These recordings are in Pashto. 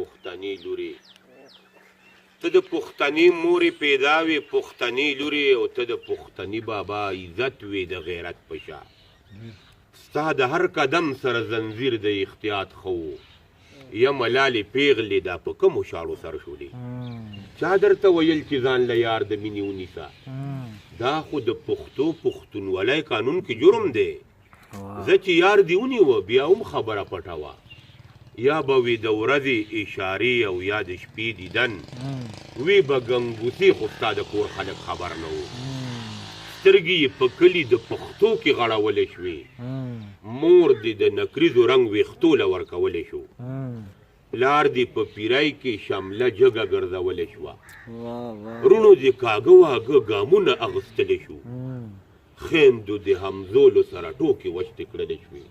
پښتنې لورې، ته د پښتنې مورې پیدا وې پښتنې لورې، او ته د پښتني بابا عزت وې د غیرت په شا. ستا د هر قدم سره زنځیر د احتیاط ښه و، یا ملالې پیغلې دا په کومو شاړو سر شولې. چا درته ویل چې ځان له یار د مینې ونیسه؟ دا خو د پښتو پښتونولۍ قانون کې جرم دی. زه چې یار دې ونیوه بیا هم خبره پټه وه، یا به وي د ورځې اشارې او یا د شپې دیدن، وی به ګنګوسې خو ستا د کور خلک خبر نه وو. سترګې یې په کلي د پښتو کې غړولی شوې، مور دې د نکریزو رنګ ویښتو له ورکولی شو، پلار دې په پیرای کې شمله جګه ګرځولی شوه، وروڼو دې کاږه واږه ګامونه اغوستلی شو، خویندو دې همزولو سره ټوکې وچتې کړلی شوې.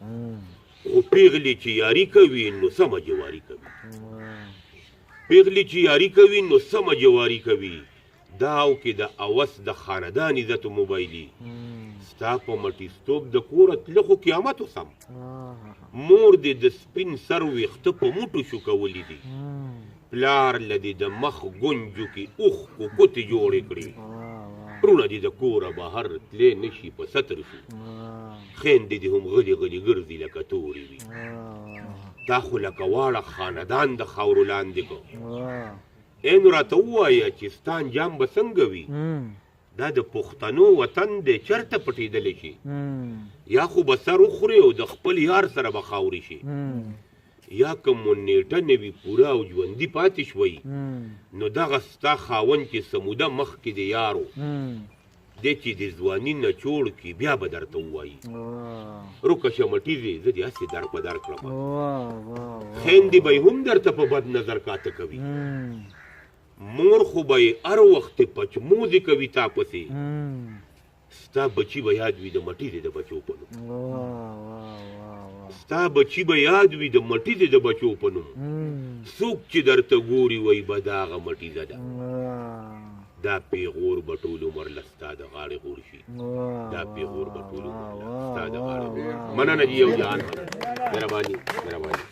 خو پیغلې چې یاري کوي نو سمه جواري کوي، پیغلې چې یاري کوي نو سمه جواري کوي. دا او کې د اوس د خاندان عزت موبایلي، ستا په مټیستوب د کوره تله خو قیامت وسم. مور دې د سپین سر ویښته په موټو شوکولي دي، پلار له دې د مخ ګونجو کې اوښکو کوتې جوړې کړې، وروڼه دې د کوره بهر تللی نه شي په ستر شو، خویندې دې هم غلي غلي ګرځي لکه تورې وي. تا خو لکه واړه خاندان د خاورو لاندې کړ. ای نو راته ووایه چې ستا انجام به څنګه وي؟ دا د پښتنو وطن دی، چېرته پټېدلی شي؟ یا خو به سر وخورې او د خپل یار سره به خاورې شي، یا که مو نېټه نه وي پوره او ژوندي پاتې شوئ، نو دغه ستا خاوند چې څه موده مخکې د یار و دی چې د ځواني نه چوړ کړي بیا به درته ووایي روکه شه مټیزې، زه دې هسې در په در کړم. خویندې به یې هم درته په بد نظر کاته کوي، مور خو به یې هر وخت پچموزې کوي تا پسې، ستا بچي به یاد وي د مټیزې د بچو په نوم، ستا بچي به یاد وي د مټیزې د بچو په نوم. څوک چې درته ګوري وایي به دا هغه مټیزه ده. دا پیغور به ټول عمر له ستا د غاړې غور شي، دا پیغور به ټول عمر له ستا د غاړې غور. مننه جي، یو جهان مننه، مهرباني مهرباني.